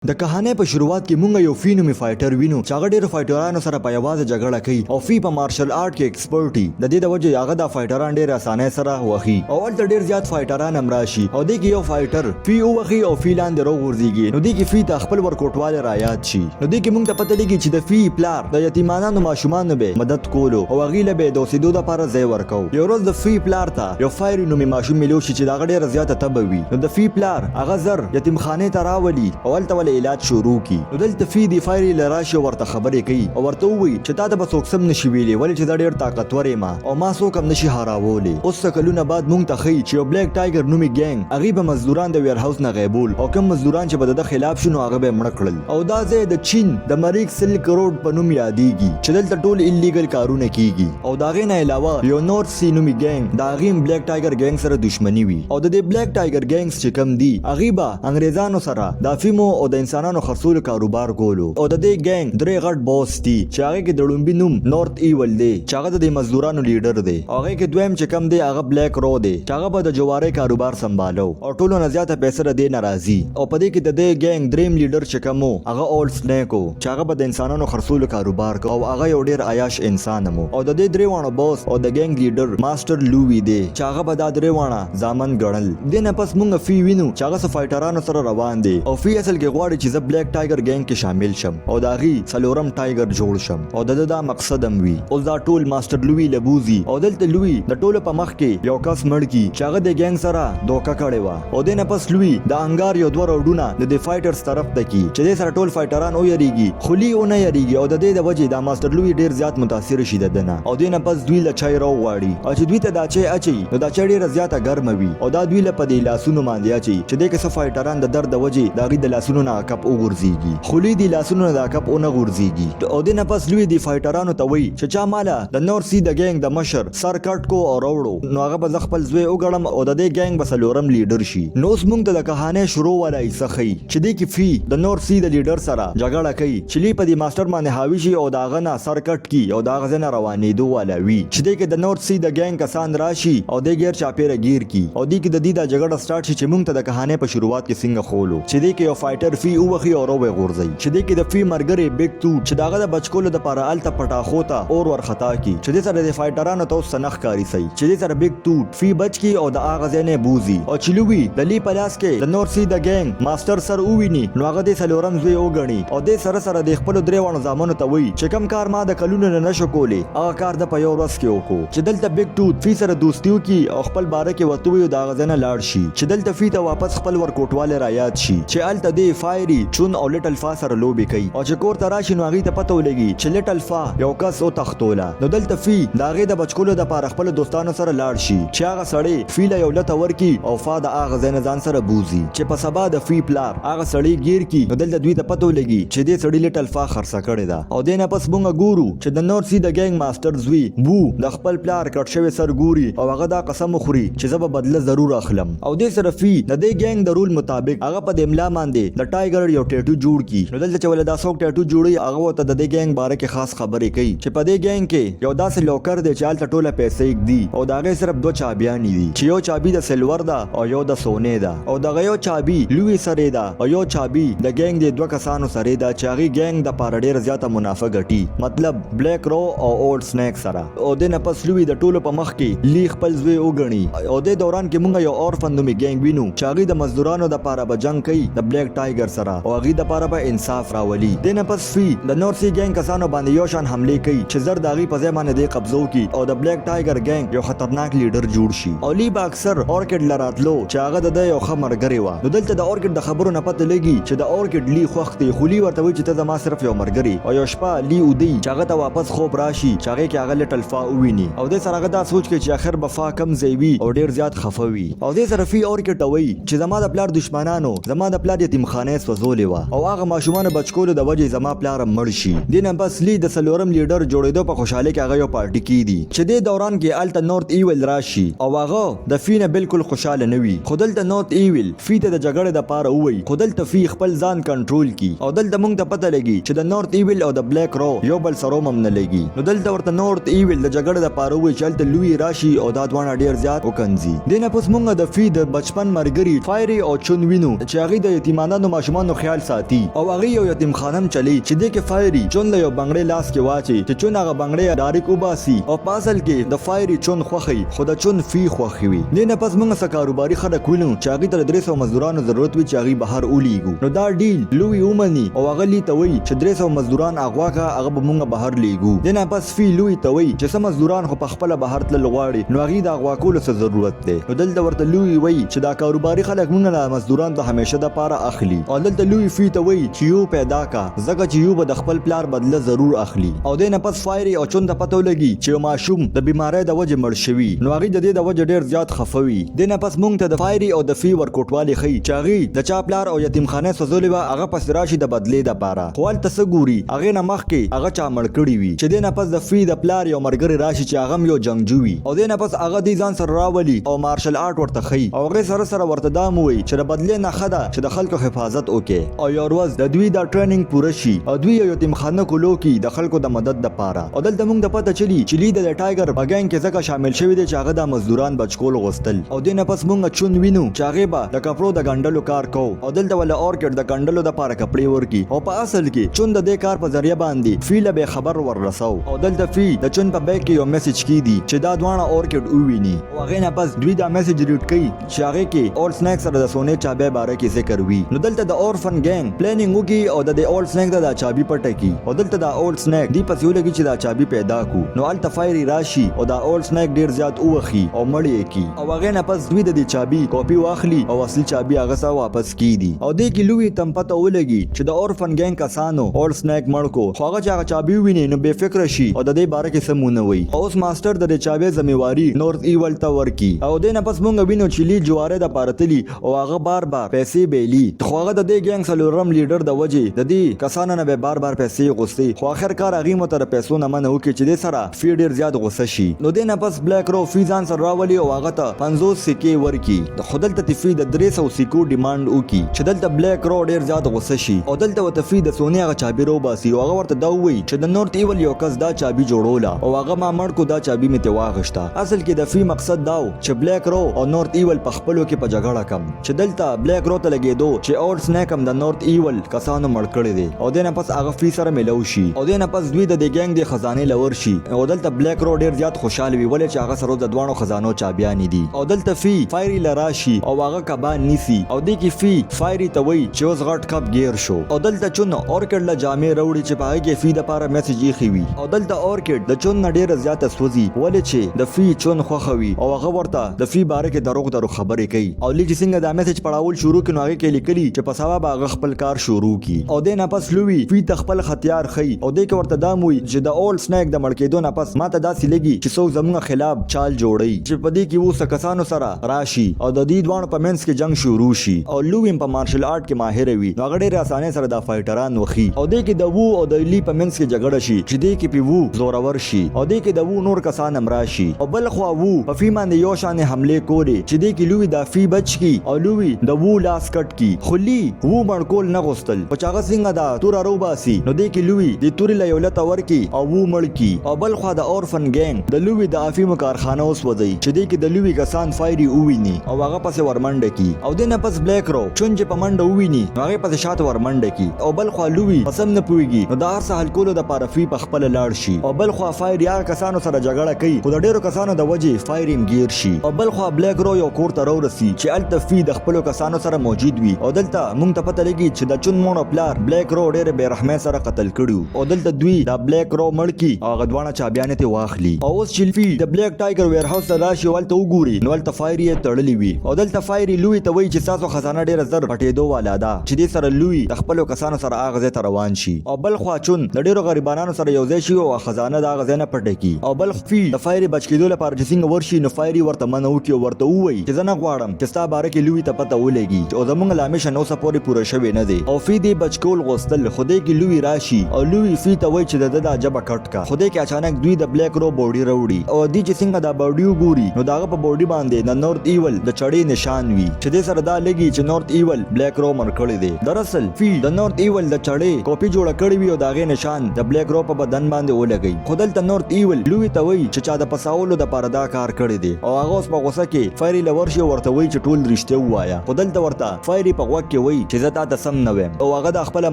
د کهانۍ په شروعات کې مونږ یو فی نومي فایټر وینو چې هغه ډیرو فایټرانو سره په یوازې جګړه کوي او فی په مارشل آرټ کې ایکسپرټ وي. د دې د وجې هغه دا فایټران ډیر اسانۍ سره وهي او هلته ډیر زیات فایټران هم راشي او دې کې یو فایټر فی ووهي او فی لاندې روغورځیږي. نو دې کې فی ته خپل ورکوټوالی رایاد شي. نو دې کې مونږ ته پته لګي چې د فی پلار د یتیمانانو ماشومانو به مدد کولو او هغوی له به د اوسیدو لپاره ځای ورکاو. یو ورځ د فی پلار ته یو فایري نومي ماشوم میلو شي چې د هغه ډیره زیاته تبه وي. نو د فی پلار هغه زر یتیم خانې ته راولي او هلته ول علاج شروع کړي. نو دلته فی دی فایري له راشي او ورته خبرې کوي او ورته ووایي چې تاته به څوک څه هم نشي ویلي ولې چې زه ډیر طاقتور یم او ما څوک هم نشي هراولی. اوس څه کلونه بعد مونږ ته ښیي چې یو بلیک ټایګر نومي ګینګ هغوی به مزدوران د ویرهاوس نه غیبول او کوم مزدوران چې به دده خلاف شو نو هغه به یې مړه کړل او دا ځای د چین د مریک سلک روډ په نوم یادیږي چې دلته ټول ایلیګل کارونه کیږي او د هغې نه علاوه یو نورث سی نومي ګینګ د هغې هم بلیک ټایګر ګینګ سره دښمني وي او د دې بلیک ټایګر ګینګز چې کوم دي هغوی به انګریزانو سره د افیمو او د انسانانو خرڅولو کاروبار کولو او د دې ګینګ درې غټ باس دي چې هغې کې د ړومبي نوم نورت ایول دی چې هغه د دې مزدورانو لیډر دی او هغې کې دویم چې کوم دی هغه بلیک رو دی چې هغه به د جوارۍ کاروبار سمبالو او ټولو نه زیاته پیسه د دې نه راځي او په دې کې د دې ګینګ دریم لیډر چې کوم و هغه اولډ سنیک و چې هغه به د انسانانو خرڅولو کاروبار کو او هغه یو ډیر عیاش انسان هم و او د دې درې واڼو باس او د ګینګ لیډر ماسټر لووي دی چې هغه به دا درې واڼه زامن ګڼل. دې نه پس مونږ فی وینو چې هغه څه فایټرانو سره روان دی او فی اصل کې غواړي چې زه بلیک ټایګر ګینګ کې شامل شم او د هغوی څلورم ټایګر جوړ شم او د ده دا مقصد هم وي. اوس دا ټول ماسټر لووي له بوځي او دلته لووي د ټولو په مخ کې یو کس مړ کړي چې هغه د ګینګ سره دوکه کړې وه. او دې نه پس لوی د انګار یو دوه راوډونه د دې فایټرز طرف ته کی چې دې سره ټول فایټران ویریږي خو لی ونه یریږي او د دې د وجې دا ماسټر لوی ډیر زیات متاثر شي د ده نه او دې نه پس دوی له چای راوغواړي او چې دوی ته دا چای اچوي نو دا چای ډیره زیاته ګرمه وي او دا دوی له په دې لاسونو باندې اچوي چې دې کې څه فایټران د درد د وجې د هغوی د لاسونو نه کپ وغورځیږي خو لوی دې لاسونو نه دا کپ ونه غورځیږي او دې نه پس لوی دې فایټرانو ته وایي چې چا ماله د نورث سی د ګینګ د مشر سر کټ کو او راوړو نو هغه به زه خپل زوی وګڼم او د دې ګینګ به څلورم لیډر شي. نو اوس مونږ ته د کهانۍ شروع والا حصه ښيي چې دې کې فی د نورث سی د لیډر سره جګړه کوي چې لی په دې ماسټر باندې حاوي شي او د هغه نه سر کټ کړي او د هغه ځای نه روانیدو والا وي چې دې کې د نورث سی د ګینګ کسان راشي او دې ګیر چاپیره ګیر کړي او دې کې د دوی دا جګړه سټارټ شي چې مونږ ته د کهانۍ په شروعات کې څنګه ښولو چې دې کې یو فایټر فی ووهي او روی غورځوي چې دې کې د فی مرګری بیګ توټ چې د هغه د بچ کولو دپاره هلته پټاخو ته اور ورخطا کړي چې دې سره د فایټرانو ته اوس څه نه ښکاري سي چې دې سره بیګ توټ فی بچ کړي او د هغه ځای نه یې بوځي او چې لوي د لی په لاس کې د نور سی د ګینګ ماسټر سر وویني نو هغه دې څلورم زوی وګڼي او دې سره سره دې خپلو درې واڼو زامنو ته وایي چې کوم کار ما د کلونو نه نشو کولی هغه کار ده په یو ورځ کې وکړو چې دلته بیګ ټوت فی سره دوستي وکړي او خپل باره کې ورته ووایي او د هغه ځای نه لاړ شي چې دلته فی ته واپس خپل ورکوټوالی رایاد شي چې هلته دې فایري چون او لټل فا سره لوبې کوي او چې کور ته راشي نو هغوی ته پته ولګي چې لټل فا یو کس وتښتوله نو دلته فی د هغې د بچ کولو دپاره خپلو دوستانو سره لاړ شي چې هغه سړی فی له یو لته ورکړي او فا د هغه ځای نه ځان سره بوځي چې په سبا د فی پلار هغه سړی ګیر کړي نو دلته دوی ته پته ولګي چې دې سړي لټل فا خرڅه کړې ده او دې نه پس مونږ ګورو چې د نورث سی د ګینګ ماسټر زوی وو د خپل پلار کټ شوی سر ګوري او هغه دا قسم وخوري چې زه به بدله ضرور اخلم او دې سره فی د دې ګینګ د رول مطابق هغه په دې ملا باندې د ټایګر یو ټیټو جوړ کی. نو دلته چې ولې دا څوک ټیټو جوړوي هغه ورته د دې ګینګ باره کې خاص خبرې کوي چې په دې ګینګ کې یو داسې لوکر دی چې هلته ټوله پیسې ږدي او د هغې صرف دوه چابیانې دي چې یو چابي د سلور ده او یو د سونې ده او دغه یو چابي لوی سرې ده او یو چابي د ګینګ دې دوه کسانو سرې ده چې هغوی ګینګ دپاره ډیره زیاته منافع ګټي مطلب بلیک رو او اولډ سنیک سره. او دې نه پس لوی د ټولو په مخ کې لی خپل زوی وګڼي او دې دوران کې مونږ یو اورفن نومي ګینګ وینو چې هغوی د مزدورانو د پاره به جنګ کوي د بلیک ټایګر سره او هغوی د پاره به انصاف راولي. دې نه پس فی د نورث سی ګینګ کسانو باندې یو شان حملې کوي چې زر د هغوی په ځای باندې دی قبضه وکړي او د بلیک ټایګر ګینګ یو خطرناک لیډر جوړ شي. او لی به اکثر اورکډ له راتلو چې هغه د ده یو ښه مرګرې وه نو دلته د اورکډ د خبرو نه پته لګي چې د اورکډ لی خوښ دی خو لی ورته وایي چې ته زما صرف یو مرګرې او یو شپه لی اودی چې هغه ته واپس خوب راشي چې هغې کې هغه لټل فا وویني او دې سره هغه دا سوچ کوي چې اخر به فا کوم ځای وي او ډیر زیات خفه وي او دې سره فی اورکډ ته وایي چې زما د پلار دښمنانو زما د پلار یتیم خانه سوځولې وه او هغه ماشومانو بچ کولو د وجې زما پلار هم مړ شي. دې نه پس لی د څلورم لیډر جوړیدو په خوشحالۍ کې هغه یو پارټي کیدي چې دې دوران کې هلته نورت ایول راشي او هغه د فی نه بلکل خوشحاله نه وي خو دلته نورت ایول فی ته د جګړې د پاره ووایي خو دلته فی خپل ځان کنټرول کړي او دلته مونږ ته پته لګي چې د نورت ایول او د بلیک رو یو بل سره هم نه لګي نو دلته ورته نورت ایول د جګړې د پاره ووایي چې هلته لوی راشي او دا دواړه ډیر زیات وکنځي. دې نه پس مونږ د فی د بچپن مرګري فایري او چون وینو چې هغوی د یتیمانانو ماشومانو ماشومانو خیال ساتي او هغوی یو یتیم خانه هم چلوي چې دې کې فایري چون له یو بنګړی لاس کې واچوي چې چون هغه بنګړی ډاریک وباسي او په اصل کې د فایري چون خوښ خو د چون فی خوښ وي. دې نه پس مونږ څه کاروباري خلک وینو چې هغوی ته د 300 مزدورانو ضرورت وي چې هغوی بهر ولیږو نو دا ډیل لوی ومني او هغه لی ته وایي چې 300 مزدوران اغوا که هغه به مونږ بهر لیږو. دې نه پس فی لوی ته وایي چې څه مزدوران خو پخپله بهر تلل غواړي نو هغوی د اغوا کولو څه ضرورت دی. نو دلته ورته لوی وایي چې دا کاروباري خلک مونږ نه مزدوران د همیشه د پاره اخلي او دلته لوی فی ته وایي چې یو پیدا که ځکه چې یو به د خپل پلار بدله ضرور اخلي. او دې نه پس فایري او چون ته پته ولګي چې یو ماشوم د بیمارۍ د وجې مړ شوي نو هغوی د دې د وجې ډېر زیات خفه وي. دې نه پس مونږ ته د فایري او د فی ورکوټوالي ښيي چې هغوی د چا پلار او یتیم خانه سوځولې وه هغه پسې راشي د بدلې د پاره خو هلته څه ګوري هغې نه مخکې هغه چا مړ کړي وي چې دې نه پس د فی د پلار یو ملګری راشي چې هغه هم یو جنګجو وي او دې نه پس هغه دوی ځان سره راولي او مارشل آرټ ورته ښيي او هغې سره سره ورته دا هم ووایي چې د بدلې نه ښه ده چې د خلکو حفاظت وکړې. او یو ورځ د دوی دا ټریننګ پوره شي او دوی یو یتیم خانه کولو کی د خلکو د مدد د پاره او دلته مونږ ته پته چلی چې لی د ټایګر په ګینګ کې ځکه شامل شوی دی چې هغه دا مزدوران بچ کول غوستل او دې نه پس مونږ چون وینو چې هغې به د کپړو د ګنډلو کار کو او دلته وله اورکډ د ګنډلو د پاره کپړې ورکي او په اصل کې چون د دې کار په ذریعه باندې فی له به خبر ور رسو او دلته فی د چون په بیګ کې یو میسج کیدی چې دا دواړه اورکډ وویني او هغې نه پس دوی دا میسج ریډ کوي چې هغې کې اولډ سنیک سره د سونې چابۍ باره کې ذکر وي. نو دلته د اورفن ګینګ پلانینګ وکړي او د دې اولډ سنیک ته دا چابي پټه کړي او دلته دا اولډ سنیک دوی پسې ولګي چې دا چابي پیدا کړو نو هلته فایري راشي او دا اولډ سنیک ډیر زیات ووښي او مړ یې کړي او هغې نه پس دوی د دې چابي کاپي واخلي او اصلي چابي هغه سره واپس کیږدي او دې کې لوي تم پته ولګي چې د اورفن ګینګ کسانو اولډ سنیک مړ کو خو هغه چې هغه چابي وویني نو بې فکره شي او د دې باره کې څه مونه وایي او اوس ماسټر د دې چابې ذمه واري نورث ایول ته ورکړي او دې نه پس مونږ وینو چې لي جوارې د پاره تلي او هغه بار بار پیسې بیلي خو هغه د دې ګینګ څلورم لیډر د وجې د دې کسانو نه به بار بار پیسې غوستې خو اخر کار هغوی مو ته د پیسو نه منع وکړي چې دې سره فی ډیر زیات غوسه شي نو دې نه پس بلیک رو فی ځان سره راولي او هغه ته 50 سکې ورکړي خو دلته تې فی د 300 سکو ډیمانډ وکړي چې دلته بلیک رو ډیر زیات غوسه شي او دلته ورته فی د سونې هغه چابي روباسي او هغه ورته دا ووایي چې د نورت ایول یو کس دا چابي جوړوله او هغه ما مړ کو دا چابي مې ترې واخیسته. اصل کې د فی مقصد دا و چې بلیک رو او نورت ایول په خپلو کې په جګړه کم. چې دلته بلیک رو ته لګیدو چې اولډ سنیک هم د نورت ایول کسانو مړ کړی دی او دې نه پس هغه فی سره ملو شي او دې نه پس دوی د دې ګینګ دې خزانې له ورشي او دلته بلیک رو ډیر زیات خوشحال وي ولې چې هغه سره د دواړو خزانو چابیانې دي او دلته فی فایری له راشي او هغه کبان نیسي او دې کې فی فایری ته وایي چې اوس غټ کب ګیر شو او دلته چون اورکډ له جامې راوړي چې په هغې کې فی دپاره میسج ایښی وي او دلته اورکډ د چون نه ډیره زیاته سوځي ولې چې د فی چون خوښه وي او هغه ورته د فی باره کې دروغ دروغ خبرې کوي او لی چې څنګه دا میسج پړاول شروع کړي نو هغې کې لیکلي چې په سبا به هغه خپل کار شروع کړي او دې نه پس لوي فی ته خپل ختیار ښيي او دې کې ورته دا هم وایي چې د اولډ سنیک د مړ کېدو نه پس ماته داسې لګي چې څوک زمونږ خلاف چال جوړوي چې په دې کې وو څه کسانو سره راشي او د دوی دواړو په منځ کې جنګ شروع شي او لوي هم په مارشل آرټ کې ماهره وي نو هغه ډېرې اسانۍ سره دا فایټران وښي او دې کې د وو او د لی په منځ کې جګړه شي چې دې کې پې وو زورور شي او دې کې د وو نور کسان هم راشي او بل خوا وو په فی باندې یو شان حملې کولې چې دې کې لوي دا فی بچ کی او لوي د وو لاس کټ کی خو لی وو مړ کول نه غوستل خو چې هغه څنګه دا توره روباسي نو دې کې لوي دې تورې له یو لته ورکي او وو مړ کی او بل خوا د اورفن ګینګ د لوي د افیمو کارخانه وسوځي چې دې کې د لوي کسان فایري وویني او هغه پسې ورمنډه کی او دې نه پس بلیک رو چون چې په منډه وویني نو هغې پسې شاته ورمنډه کی او بل خوا لوي په سم نه پوهیږي نو د هر څه حل کولو دپاره فی په خپله لاړ شي او بل خوا فایري هغه کسانو سره جګړه کوي خو د ډیرو کسانو د وجې فایري هم ګیر شي او بل خوا بلیک رو یو کور ته راورسي چې هلته فی د خپلو کسانو سره موجود وي او دلته مونږ ته پته لګي چې د چون مور او پلار بلیک رو ډیرې بې رحمۍ سره قتل کړي او دلته دوی دا بلیک رو مړ کړي او هغه دواړه چابیانې ترې واخلي او اوس چې فی د بلیک ټایګر ویرهاوس ته راشي او هلته وګوري نو هلته فایري یې تړلې وي او دلته فایري لوی ته وایي چې ستاسو خزانه ډیره زر پټېدو والا ده چې دې سره لوی د خپلو کسانو سره هغه ځای ته روان شي او بل خوا چون د ډیرو غریبانانو سره یو ځای شي او خزانه د هغه ځای نه پټه کړي او بل فی د فایري بچ کیدو لپاره چې څنګه ورشي نو فایري ورته منع وکړي او ورته ووایي چې زه نه غواړم چې ستا باره کې لوی ته پته ولګي او زمونږ لا میشن اوسه پورې پوره شوی نه دی او فی دې بچ کول غوستل خو دې کې لوی راشي او لوی فی ته وایي چې د ده دا ژبه کټ کا خو دې کې اچانک دوی د بلیک رو باډي راوړي او دوی چې څنګه دا باډي وګوري نو د هغه په باډي باندې د نورت ایول د چړې نشان وي چې دې سره دا لګي چې نورت ایول بلیک رو مړ کړی دی. دراصل فی د نورت ایول د چړې کاپي جوړه کړې وي او د هغې نشان د بلیک رو په بدن باندې ولګوي خو دلته نورت ایول لوی ته وایي چې چا د پساولو دپاره دا کار کړی دی او هغه اوس په غوسه کې فایري له ورشي او ورته وایي چې ټول رښتیا ووایه خو دلته ورته فایري په غوږ کې وایي. وایي چې زه تاته سم نه وایم او هغه دا خپله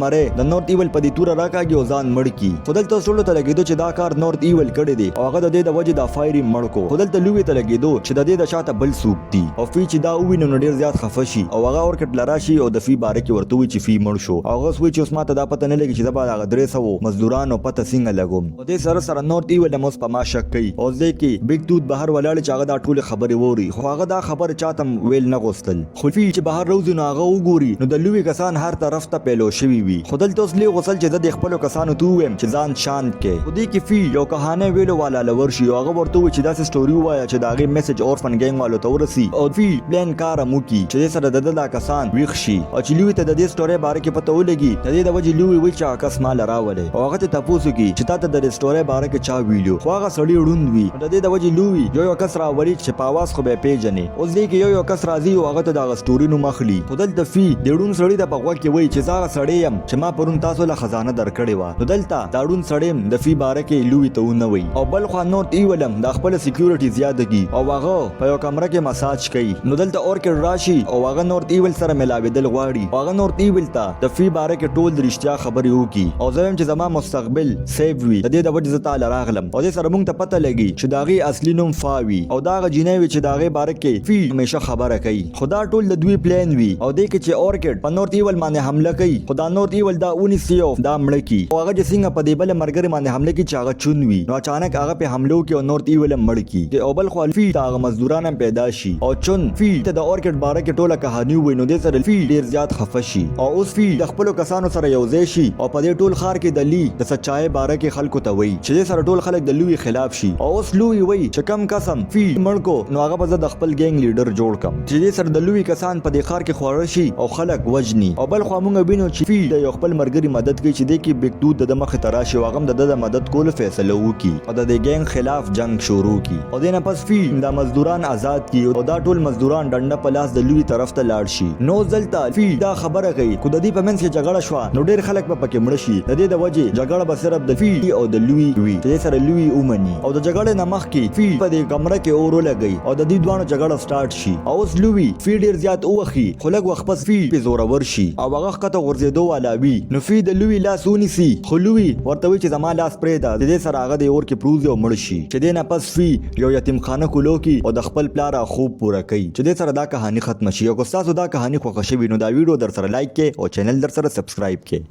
مرۍ د نورت ایول په دې توره راکاږي او ځان مړ کړي. خو دلته اوس ټولو ته لګېدو چې دا کار نورت ایول کړی دی او هغه د دې د وجې دا فایري مړ کو. خو دلته لوې ته لګېدو چې د دې د شاته بل څوک دي او فی چې دا وویني نو ډېر زیات خفه شي او هغه اورکټ له راشي او د فی باره کې ورته ووایي چې فی مړ شو او هغه اوس وایي چې اوس ماته دا پته نه لګي چې زه به د هغه 300 مزدورانو پته څنګه لګوم. او دې سره سره نورت ایول هم اوس په ما شک کوي او دې کې بیګ توت بهر ولاړ چې هغه دا ټولې خبرې واوري خو هغه دا خبرې چاته هم ویل نه غوښتل. خو فی چې بهر راوځي نو هغه وګوري نو د لوی کسان هر طرف ته پیلو شوي وي. خو دلته اوس لی غوښتل چې زه دې خپلو کسانو ته ووایم چې ځان شانت کړئ. خو دې کې فی یو کهانۍ ویلو والا له ورشي او هغه ورته ووایي چې داسې سټوري ووایه چې د هغې میسج اورفن ګینګ والو ته ورسي او فی پلان کار هم وکړي چې دې سره د ده دا کسان ویښ شي او چې لوی ته د دې سټورۍ باره کې پته ولګي د دې د وجې لوی وایي چې هغه کس ما له راولئ او هغه ته تپوس وکړي چې تاته د دې سټورۍ باره کې چا ویلي خو هغه سړی ړوند وي نو د دې د وجې لوی یو یو کس راولي چې په اواز خو به یې پېژنې. اوس دې کې یو یو کس راځي او هغه ته د هغه سټوري نوم اخلي خو دلته فی د ړوند سړي ته په غوږ کې وایي چې زه هغه سړی یم چې ما پرون تاسو له خزانه درکړې وه نو دلته دا ړوند سړی هم د فی باره کې لوی ته ونه وایي او بلخوا نورت ایول هم د خپله سیکیورټي زیاته کړي او هغه په یو کمره کې مساج کوي نو دلته اورکډ راشي او هغه نورت ایول سره ملاویدل غواړي او هغه نورت ایول ته د فی باره کې ټول د رښتیا خبرې وکړي او زه وایم چې زما مستقبل سیف وي د دې د وجې زه تاله راغلم او دې سره مونږ ته پته لګي چې د هغې اصلي نوم فا وي او دا هغه جینۍ وي چې د هغې باره کې فی همیشه خبره کوي خو دا ټول د دوی پلان وي او دې کې چې اورکډ په نورت ایول باندې حمله کوي خو دا نورت ایول دا ونیسي او دا مړه کړي او هغه چې څنګه په دې بل مرګري باندې حمله کوي چې هغه چون وي نو اچانک هغه په حمله وکړي او نورت ایول هم مړ کړي او بل خوا فی ته هغه مزدوران هم پیدا شي او چون فی ته د اورکډ باره کې ټوله کهاني ووایي نو دې سره فی ډیر زیات خفه شي او اوس فی د خپلو کسانو سره یو ځای شي او په دې ټول ښار کې د لی د سچای باره کې خلکو ته وایي چې دې سره ټول خلک د لوی خلاف شي او اوس لوی وایي چې کم قسم فی مړ کو نو هغه به زه د خپل ګینګ لیډر جوړ کم چې دې سره د لوی کسان په دې ښار کې خواره شي او خلک وژني او بل خوا مونږ وینو چې فی د یو خپل مرګري مدد کوي چې دې کې بګدود د ده مخې ته راشي او هغه هم د ده د مدد کولو فیصله وکړي او د دې ګینګ خلاف جنګ شروع کړي او دې نه پس فی دا مزدوران ازاد کړي او دا ټول مزدوران ډنډه په لاس د لوی طرف ته لاړ شي نو دلته فی دا خبره کوي که د دوی په منځ کې جګړه شوه نو ډېر خلک به پکې مړه شي د دې د وجې جګړه به صرف د فی او د لوی وي چې دې سره لوی ومني او د جګړې نه مخکې فی په دې کمره کې اور ولګوي او د دوی دواړو جګړه سټارټ شي او اوس لوی فی ډېر زیات ووهي خو لږ وخت پس فی پې زورور شي او هغه ښکته غورځېدو والا وي نو فی د لوی لاس ونیسي خو لوی ورته وایي چې زما لاس پرېږده د دې سره هغه دې اور کې پروځي او مړ شي چې دې نه پس فی یو یتیم خانه کولو کی او د خپل پلار خوب پوره کوي چې دې سره دا کهانی ختمه شي او که ستاسو دا کهانی خوښه شوي نو دا ویډیو در سره لایک کړئ او چینل در سره سبسکرایب کړئ.